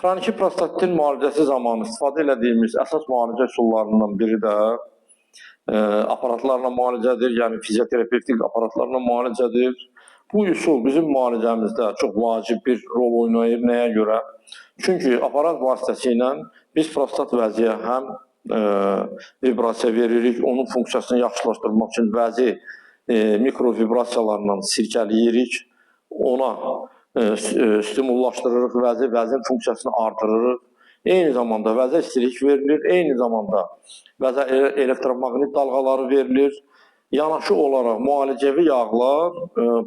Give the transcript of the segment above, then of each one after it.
Xroniki prostatitin müalicəsi zamanı istifadə elədiyimiz əsas müalicə üsullarından biri də aparatlarla müalicədir, yəni fizioterapevtik aparatlarla müalicədir. Bu üsul bizim müalicəmizdə çox vacib bir rol oynayır. Nəyə görə? Çünki aparat vasitəsilə biz prostat vəziyə həm vibrasiya veririk, onun funksiyasını yaxşılaşdırmaq üçün bəzi mikrovibrasiyalarla sirkələyirik, ona stimullaşdırırıq vəzi, vəzin funksiyasını artırırıq. Eyni zamanda vəzə istilik verilir, eyni zamanda vəzə elektromaqnit dalğaları verilir. Yanaşı olaraq müalicəvi yağlar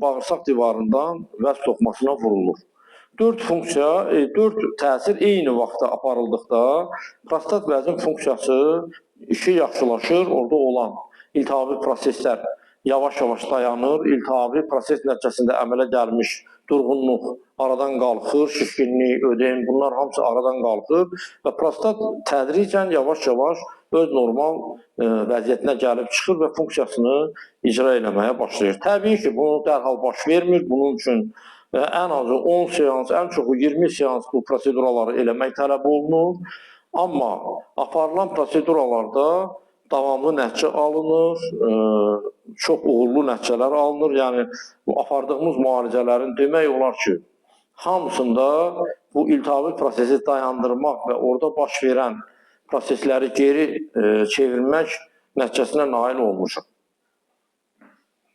bağırsaq divarından vəz toxumasına vurulur. Dörd funksiya, dörd təsir eyni vaxtda aparıldıqda prostat vəzin funksiyası işi yaxşılaşır, orada olan iltihabi proseslər yavaş-yavaş dayanır, iltihabi proses nəticəsində əmələ gəlmiş durğunluq aradan qalxır, şişkinlik, ödem, bunlar hamısı aradan qalxır və prostat tədricən yavaş-yavaş öz normal vəziyyətinə gəlib çıxır və funksiyasını icra eləməyə başlayır. Təbii ki, bu dərhal baş vermir. Bunun üçün ən azı 10 seans, ən çoxu 20 seans bu proseduraları eləmək tələb olunur. Amma aparılan proseduralarda davamlı nəticə alınır, çox uğurlu nəticələr alınır. Yəni bu apardığımız müalicələrin demək olar ki, hamısında bu iltihabi prosesi dayandırmaq və orada baş verən prosesləri geri çevirmək nəticəsinə nail olmuşuq.